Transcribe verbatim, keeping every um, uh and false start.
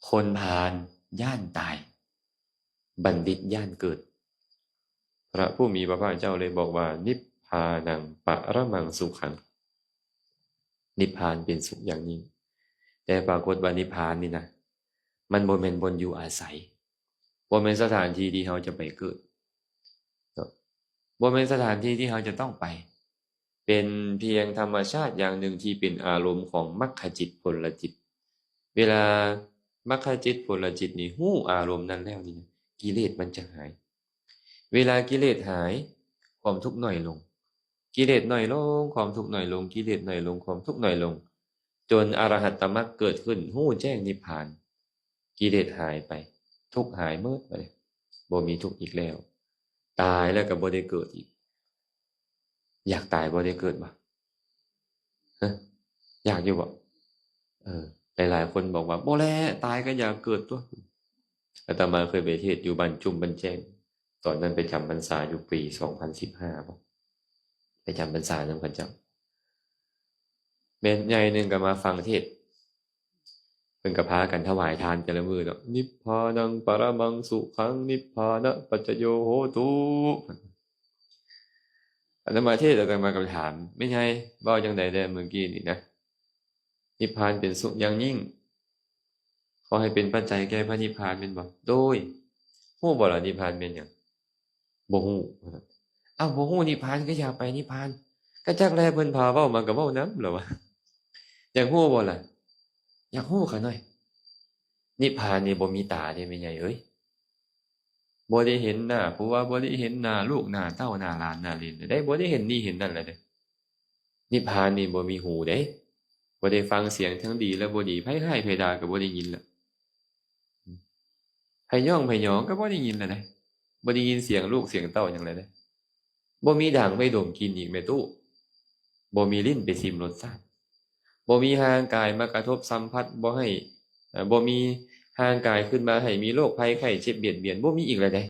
คนพาลย่านตาย บัณฑิตย่านเกิด พระผู้มีพระภาคเจ้าเลยบอกว่า นิพพานังปรมังสุขัง นิพพานเป็นสุขอย่างยิ่ง แต่ปรากฏว่านิพพานนี่นะ มันบ่แม่นบ่อนอยู่อาศัย บ่แม่นสถานที่ที่เราจะไปเกิดเนาะ บ่แม่นสถานที่ที่เราจะต้องไป เป็นเพียงธรรมชาติอย่างหนึ่งที่เป็นอารมณ์ของมัคคจิตผลจิต เวลามัคคจิตผลจิตนี่ฮู้อารมณ์นั้นแล้วนี่นะ กิเลสมันจะหาย เวลากิเลสหาย ความทุกข์น้อยลง กิเลสน้อยลง ความทุกข์น้อยลง กิเลสน้อยลง ความทุกข์น้อยลง จนอรหัตตมรรคเกิดขึ้น ฮู้แจ้งนิพพาน กิเลสหายไป ทุกข์หายหมดไป บ่มีทุกข์อีกแล้ว ตายแล้วก็บ่ได้เกิดอีก อยากตายบ่ได้เกิดบ่ ฮะ อยากอยู่บ่ เออ หลายๆคนบอกว่า บ่แล ตายก็อยากเกิดตั๊ว อาตมาเคยไปเทศน์อยู่บ้านจุ่มบ้านแจ้ง ตอนนั้นไปจำพรรษาอยู่ปีสองพันสิบห้าบ่ ไปจำพรรษานำเขาเจ้า แม่ใหญ่หนึ่งก็มาฟังเทศน์ เพิ่นก็พากันถวายทานแต่ละมื้อเนาะ นิพพานังปรมังสุขัง นิพพานะปัจจโยโหตุ อาตมาเทศน์ อาตมาก็ถาม แม่ใหญ่ เว้าจั่งใดแด่เมื่อกี้นี่นะ นิพพานเป็นสุขอย่างยิ่ง ขอให้เป็นปัจจัยแก่พระนิพพานแม่นบ่ โดย ฮู้บ่ล่ะนิพพานแม่นหยัง บ่ฮู้ อ้าว บ่ฮู้นิพพานก็อย่าไปนิพพาน ก็จักแลเพิ่นพาเว้ามาก็เว้านำล่ะวะ อยากฮู้บ่ล่ะ อยากฮู้ข้าน้อย นิพพานนี่บ่มีตาเด้แม่ใหญ่เอ้ย บ่ได้เห็นหน้าผัว บ่ได้เห็นหน้าลูกหน้าเต้าหน้าหลานหน้าเหลนได้ บ่ได้เห็นนี่เห็นนั่นแล้วเด้ นิพพานนี่บ่มีหูเด้ บ่ได้ฟังเสียงทั้งดีและบ่ดี ไผฮ้ายไผด่าก็บ่ได้ยินละ ไผย่องไผหยองก็บ่ได้ยินแล้วเด้ บ่ได้ยินเสียงลูกเสียงเต้าหยังแล้วเด้ บ่มีด่างไว้ดมกลิ่นอีกแม่ตู้ บ่มีลิ้นไปชิมรสชาติ บ่มีห่างกายมากระทบสัมผัส บ่ให้ เอ่อ บ่มีห่างกายขึ้นมาให้มีโรคภัยไข้เจ็บเบียดเบียน บ่มีอีกแล้วเด้